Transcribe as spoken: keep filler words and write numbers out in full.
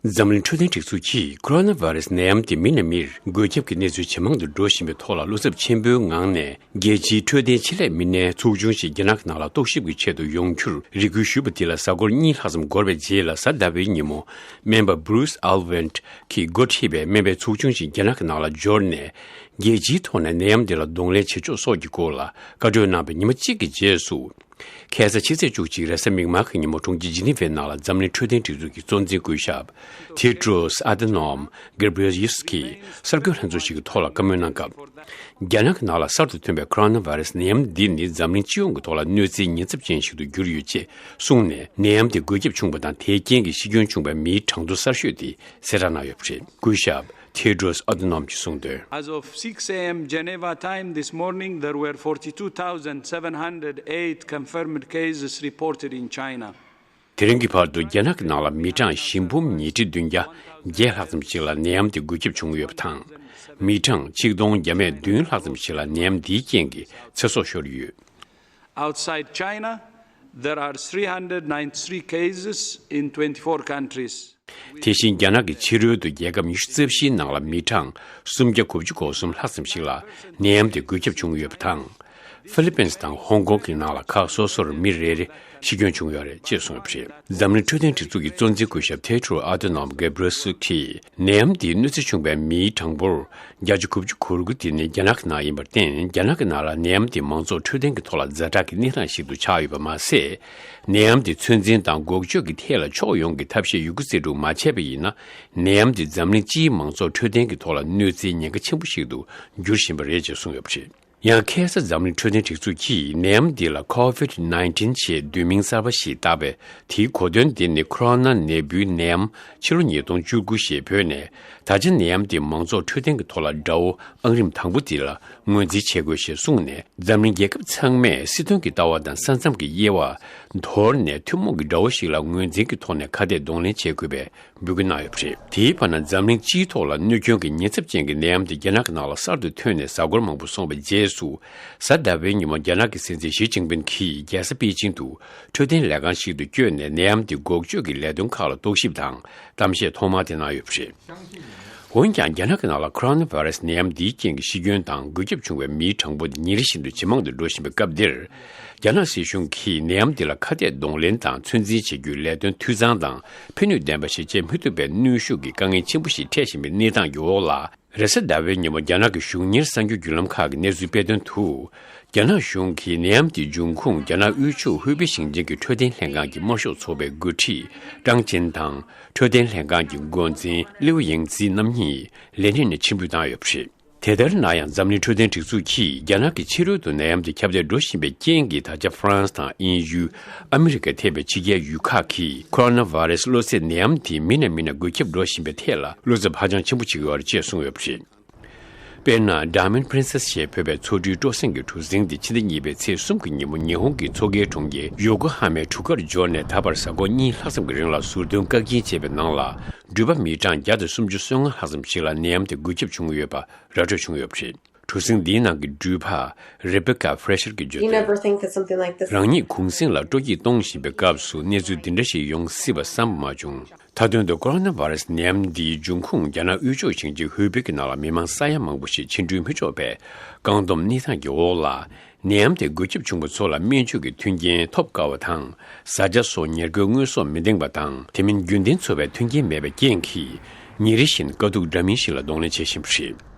འཛམ་གླིང་འཕྲོད་བསྟེན་སྒྲིག་འཛུགས་ཀྱིས་ཁོ་རོ་ན་བྷ་རེ་སི་ནད་ཡམས་དེ་མི་ནས་མིར་འགོས་ཁྱབ་ཀྱི་གནས་ཚུལ་ཇེ་མང་དུ་འགྲོ་བཞིན་པའི་ཐོག་ལ། བློ་འཚབ་ཆེན་པོའི་ངང་ནས་རྒྱལ་སྤྱིའི་འཕྲོད་བསྟེན་ཆེད་ལས་མི་སྣའི་ཚོགས་ཆུང་ཞིག་རྒྱ་ནག་གི་ནང་ལ་རྟོག་ཞིབ་ཀྱི་ཆེད་དུ་ཡོང་རྒྱུར་རེ་སྐུལ་ཞུས་པ་དེ་ལ། གཟའ་འཁོར་གཉིས་ལྷག་ཙམ་འགོར་བའི་རྗེས་ལ། གཟའ་ཟླ་བའི་ཉིན་མོ་སྨན་པ་Bruce Alvent གྱིས་འགོ་ཁྲིད་པའི་སྨན་པའི་ཚོགས་ཆུང་ཞིག་རྒྱ་ནག་གི་ནང་ལ་འབྱོར་ནས། རྒྱལ་སྤྱིའི་ཐོག་ནས་ནད་ཡམས་འདི་ལ་གདོང་ལེན་བྱེད་ཕྱོགས་སོགས་ཀྱི་སྐོར་ལ་བཀའ་འཁྲོལ་གནང་བའི་ཉི་མ་གཅིག་གི་རྗེས་སུ། ཁ་སང་ཕྱི་ཚེས་བཅུ་གཅིག་རེས་གཟའ་མིག་དམར་གྱི་ཉིན་མོ་གྲོང་ཁྱེར་ཇི་ནི་ཝའི་ནང་ལ་འཛམ་གླིང་འཕྲོད་བསྟེན་སྒྲིག་འཛུགས་ཀྱི་གཙོ་འཛིན་སྐུ་ཞབས་Tedros Adhanom Ghebreyesus གྱིས་གསར་འགོད་ལྷན་ཚོགས་ཤིག་གི་ཐོག་ལ་བཀའ་མོལ་གནང་སྐབས། རྒྱ་ནག་གི་ནང་ལ་གསར་དུ་ཐོན་པའི་ཁོ་རོ་ན་བྷ་རེ་སི་ནད་ཡམས་འདི་ནི་འཛམ་གླིང་སྤྱི་ཡོངས་ཀྱི་ཐོག་ལ་གནོད་འཚེའི་ཉེན་ཚབས་ཅན་ཞིག་ཏུ་གྱུར་ཡོད་ཅེས་གསུངས་ནས། ནད་ཡམས་དེ་འགོས་ཁྱབ་བྱུང་བ་དང་། དེའི་རྐྱེན་གྱིས་ཤི་སྐྱོན་བྱུང་བའི་མིའི་གྲངས་ཐོ་གསར་ཤོས་དེ་གསལ་བསྒྲགས་གནང་ཡོད་པ་རེད། སྐུ་ཞབས་Tedros Adhanom གྱིས་གསུངས་དོན། As of six a m Geneva time this morning, there were forty-two thousand seven hundred eight confirmed cases reported in China. དེ་རིང་གི་བར་དུ་རྒྱ་ནག་གི་ནང་ལ་མི་གྲངས་བཞི་འབུམ་ཉིས་ཁྲི་བདུན་བརྒྱ་བརྒྱད་ལྷག་ཙམ་ཞིག་ལ་ནད་ཡམས་དེ་འགོས་ཁྱབ་བྱུང་ཡོད་པ་དང་། མི་གྲངས་ཆིག་སྟོང་བརྒྱ་མེད་བདུན་ལྷག་ཙམ་ཞིག་ལ་ནད་ཡམས་འདིའི་རྐྱེན་གྱིས་ཚེ་སྲོག་ཤོར་ཡོད། Outside China, there are three hundred ninety-three cases in twenty-four countries. དེ་བཞིན་རྒྱ་ནག་གི་ཕྱི་རོལ་དུ་རྒྱལ་ཁབ་ཉི་ཤུ་རྩ་བཞིའི་ནང་ལ་མི་གྲངས་སུམ་བརྒྱ་དགུ་བཅུ་གོ་གསུམ་ལྷག་ཙམ་ཞིག་ལ་ནད་ཡམས་དེ་འགོས་ཁྱབ་བྱུང་ཡོད་པ་དང་། ཧྥི་ལི་པིན་དང་ཧོང་ཀོང་གི་ནང་ལ་ཁག་སོ་སོར་མི་རེ་རེ་ཤི་སྐྱོན་བྱུང་ཡོད་རེད་ཅེས་གསུངས་ཡོད་པ་རེད། འཛམ་གླིང་འཕྲོད་བསྟེན་སྒྲིག་འཛུགས་ཀྱི་གཙོ་འཛིན་སྐུ་ཞབས་Tedros Adhanom Ghebreyesus གྱིས། ནད་ཡམས་འདིའི་གནོད་འཚེ་བྱུང་བའི་མིའི་གྲངས་འབོར་བརྒྱ་ཆ་དགུ་བཅུ་གོ་དགུ་དེ་ནི་རྒྱ་ནག་གི་ནང་ཡིན་པར་བརྟེན། རྒྱ་ནག་གི་ནང་ལ་ནད་ཡམས་འདི་མང་ཚོགས་འཕྲོད་བསྟེན་གྱི་ཐོག་ལ་ཛ་དྲག་གི་གནས་སྟངས་ཤིག་ཏུ་ཆགས་ཡོད་པ་མ་ཟད། ནད་ཡམས་འདི་ཚོད་འཛིན་དང་འགོག་བཅོས་ཀྱི་ཐད་ལ་ཕྱོགས་ཡོངས་ཀྱི་ཐབས་ཤེས་ཡོད་རྒུ་རྩིས་སྤྲོད་མ་བྱས་པ་ཡིན་ན། ནད་ཡམས་འདི་འཛམ་གླིང་སྤྱིའི་མང་ཚོགས་འཕྲོད་བསྟེན་གྱི་ཐོག་ལ་གནོད་འཚེའི་ཉེན་ཁ་ཆེན་པོ་ཞིག་ཏུ་འགྱུར་བཞིན་པ་རེད་ཅེས་གསུངས་ཡོད་པ་རེད། ཡང་ཁ་སང་འཛམ་གླིང་འཕྲོད་བསྟེན་སྒྲིག་འཛུགས་ཀྱིས་ནད་ཡམས་འདི་ལ་Covid nineteen ཞེས་བསྡུས་མིང་གསར་པ་ཞིག་བཏགས་པའི་དེའི་གོ་དོན་འདི་ནི། ཁོ་རོ་ན་ནད་འབུའི་ནད་ཡམས་ཕྱི་ལོ་ཉིས་སྟོང་བཅུ་དགུ་ཞེས་འབོད་ནས། ད་ཆ་ནད་ཡམས་འདི་མང་ཚོགས་འཕྲོད་བསྟེན་གྱི་ཐོག་ལ་དགྲ་བོ་ཨང་རིམ་དང་པོ་འདི་ལ་ངོས་འཛིན་བྱེད་དགོས་ཞེས་གསུངས་ནས། འཛམ་གླིང་རྒྱལ་ཁབ་ཚང་མས་སྲིད་དོན་གྱི་ལྟ་བ་དང་ས་མཚམས་ཀྱི་དབྱེ་བ་དོར་ནས། ཐུན་མོང་གི་དགྲ་བོ་ཞིག་ལ་ངོས་འཛིན་གྱི་ཐོག་ནས་ཁ་གཏད་གདོང་ལེན་བྱེད་དགོས་པའི་འབོད་སྐུལ་གནང་ཡོད་པ་རེད། དེའི་བར་ན། འཛམ་གླིང་སྤྱིའི་ཐོག་ལ་གནོད་སྐྱོན་གྱི་ཉེན་ཚབས་ཅན་གྱི་ནད་ཡམས་དེ་རྒྱ་ནག་གི་ནང་ལ་གསར་དུ་ཐོན་ནས་གཟའ་འཁོར་མང་པོ་སོང་བའི་རྗེས་སུ། གཟའ་ཟླ་བའི་ཉིན་མོ་རྒྱ་ནག་གི་སྲིད་འཛིན་ཞི་ཅིན་ཕིན་གྱིས་རྒྱལ་ས་པེ་ཅིང་དུ་འཕྲོད་བསྟེན་ལས་ཁང་ཞིག་ཏུ་བསྐྱོད་ནས། ནད་ཡམས་དེ་འགོག་བཅོས་ཀྱི་ལས་དོན་ཁག་ལ་རྟོག་ཞིབ་དང་གཏམ་བཤད་ཐོག་མ་དེ་གནང་ཡོད་པ་རེད། འོན་ཀྱང་། རྒྱ་ནག་གི་ནང་ལ་ཁོ་རོ་ན་བྷ་རེ་སི་ནད་ཡམས་འདིའི་རྐྱེན་གྱིས་ཤི་སྐྱོན་དང་འགོས་ཁྱབ་བྱུང་བའི་མིའི་གྲངས་འབོར་དེ་ཉིན་རེ་བཞིན་དུ་ཇེ་མང་དུ་འགྲོ་བཞིན་པའི་སྐབས་འདིར། རྒྱ་ནག་སྲིད་གཞུང་གིས་ནད་ཡམས་འདི་ལ་ཁ་གཏད་གདོང་ལེན་དང་ཚོད་འཛིན་བྱེད་རྒྱུའི་ལས་དོན་འཐུས་ཚང་དང་ཕན་ནུས་ལྡན་པ་ཞིག་བྱེད་མི་ཐུབ་པའི་གནོན་ཤུགས་ཀྱི་དཀའ་ངལ་ཆེན་པོ་ཞིག་འཕྲད་བཞིན་པའི་གནས་སྟངས་ཀྱི་འོག་ལ། རེས་གཟའ་ཟླ་བའི་ཉིན་མོ་རྒྱ་ནག་གི་གཞུང་གཉེར་གསར་འགྱུར་བརྒྱུད་ལམ་ཁག་གིས་གནས་ཚུལ་སྤེལ་དོན་དུ། རྒྱ་ནག་གཞུང་གིས་ནད་ཡམས་ཀྱི་འབྱུང་ཁུངས་རྒྱ་ནག་དབུས་ཕྱོགས་ཧུའེ་པེ་ཞིང་ཆེན་གྱི་འཕྲོད་བསྟེན་ལྷན་ཁང་གི་དམར་ཤོག་ཚོགས་པའི་འགོ་ཁྲིད་ཀྲང་ཅིན་དང་། འཕྲོད་བསྟེན་ལྷན་ཁང་གི་འགོ་འཛིན་ལིའུ་ཡིང་ཙི་རྣམ་གཉིས་ལས་གནས་ནས་ཕྱིར་འབུད་བཏང་ཡོད་པ་རེད། དེ་ལྟར་ན་ཡང་། འཛམ་གླིང་འཕྲོད་བསྟེན་སྒྲིག་འཛུགས་ཀྱིས་རྒྱ་ནག་གི་ཕྱི་རོལ་དུ་ནད་ཡམས་དེ་ཁྱབ་གདལ་འགྲོ་བཞིན་པའི་རྐྱེན་གྱིས། ད་ཆ་ཧྥ་རན་སི་དང་དབྱིན་ཡུལ། ཨ་མི་རི་ཀ་ཐེ་བའི་ཕྱི་རྒྱལ་ཡུལ་ཁག་གིས་ཁོ་རོ་ན་བྷ་རེ་སི་གློ་ཚད་ནད་ཡམས་དེ་མི་ནས་མི་ནང་འགོས་ཁྱབ་འགྲོ་བཞིན་པའི་ཐད་ལ་བློ་འཚབ་ཧ་ཅང་ཆེན་པོ་བྱེད་ཀྱི་ཡོད་རེད་ཅེས་གསུངས་ཡོད་པ་རེད། དཔེར་ན། Diamond Princess ཞེས་འབོད་པའི་མཚོ་གྲུའི་སྤྲོ་གསེང་གི་གྲུ་གཟིངས་དེ་ཕྱི་ཟླ་གཉིས་པའི་ཚེས་གསུམ་གྱི་ཉིན་མོ་ཉི་ཧོང་གི་མཚོ་ཁའི་གྲོང་ཁྱེར་ཡོ་ཀོ་ཧ་མའི་གྲུ་ཁར་འབྱོར་ནས། ད་བར་གཟའ་འཁོར་གཉིས་ལྷག་ཙམ་གྱི་རིང་ལ་ཟུར་འདོན་བཀག་སྐྱིལ་བྱས་པའི་ནང་ལ། འགྲུལ་པ་མི་གྲངས་བརྒྱ་དང་སུམ་ཅུ་སོ་ལྔ་ལྷག་ཙམ་ཞིག་ལ་ནད་ཡམས་དེ་འགོས་ཁྱབ་བྱུང་ཡོད་པ་ར་སྤྲོད་བྱུང་ཡོད་པ་རེད། གྲུ་གཟིངས་འདིའི་ནང་གི་འགྲུལ་པ་Rebecca Fletcher གྱིས་བརྗོད་དོན། རང་ཉིད་གུང་གསེང་ལ་སྤྲོ་སྐྱིད་གཏོང་བཞིན་པའི་སྐབས་སུ་གནས་ཚུལ་འདི་འདྲ་ཞིག་ཡོང་སྲིད་པ་བསམ་པ་མ་བྱུང་། མཐའ་དོན་དུ་ཀོ་རོ་ན་བྷ་རེ་སི་ནད་ཡམས་འདིའི་འབྱུང་ཁུངས་རྒྱ་ནག་དབུས་ཕྱོགས་ཞིང་ཆེན་ཧུའེ་པེ་གི་ནང་ལ་མི་མང་ས་ཡ་མང་པོ་ཞིག་ཕྱིར་འགྲུལ་མི་ཆོག་པའི་བཀག་སྡོམ་གནས་སྟངས་ཀྱི་འོག་ལ། ནད་ཡམས་དེ་འགོས་ཁྱབ་བྱུང་བ་ཚོ་ལ་སྨན་བཅོས་ཀྱི་མཐུན་རྐྱེན་ཐོབ་དཀའ་བ་དང་། བཟའ་བཅའ་སོགས་ཉེར་མཁོའི་དངོས་ཟོག་མི་འདང་བ་དང་། དེ་མིན་རྒྱུན་ལྡན་འཚོ་བའི་མཐུན་རྐྱེན་མེད་པའི་རྐྱེན་གྱིས། ཉིན་རེ་བཞིན་དཀའ་སྡུག་འདྲ་མིན་ཞིག་ལ་གདོང་ལེན་བྱེད་བཞིན་པ་རེད།